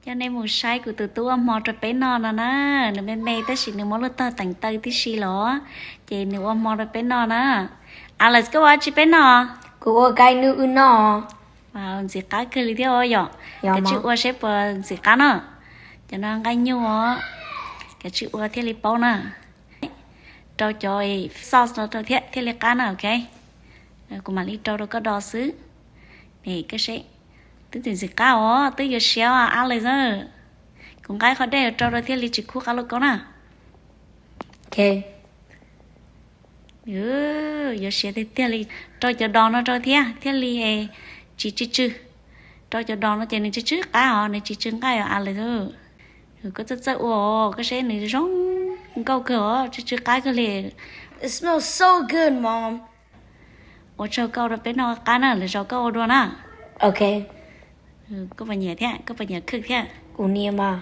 Coj nej mus saib kuv tus tub ua hmo rau peb noj no na. Nws me me tab sis nws muab lub tog teev taw tib si los, ces nws ua hmo rau peb noj na. Alex, koj ua dab tsi peb noj? Kuv ua nqaij nyuj wb noj. Ntxim qab kawg li thiab os yom. Kav tsij ua seb puas ntxim qab na. Cov no nqaij nyuj os, kav tsij ua thiaj li paub na. Rau cov sauce no rau thiab thiaj li qab na, ok. Kuv mam li rau rau koj do xwb. Ne koj seb, twb ntxim ntxim qab os, twb yuav siav Alex na. Kuv nqa qhov dej rau rau thiaj li tsis khub qab lauj kaub na. Yuav siav tiag tiag li. Rau cov dos no rau thiab thiaj li tsis tsw tsw. Rau cov dos no ces nws tsw tsw qab os, nws tsis tsw nqaij os Alex. Koj txawj txawj ua os, koj seb nws zoo nkauj kawg os, tsw tsw qab kawg li. It smells so good, Mom. Ua tsaug koj ua rau peb noj qab na, lwm zaus koj ua dua na. Ok. Koj puas nyiam thiab, koj puas nyiam cook thiab? Kuv nyiam mas.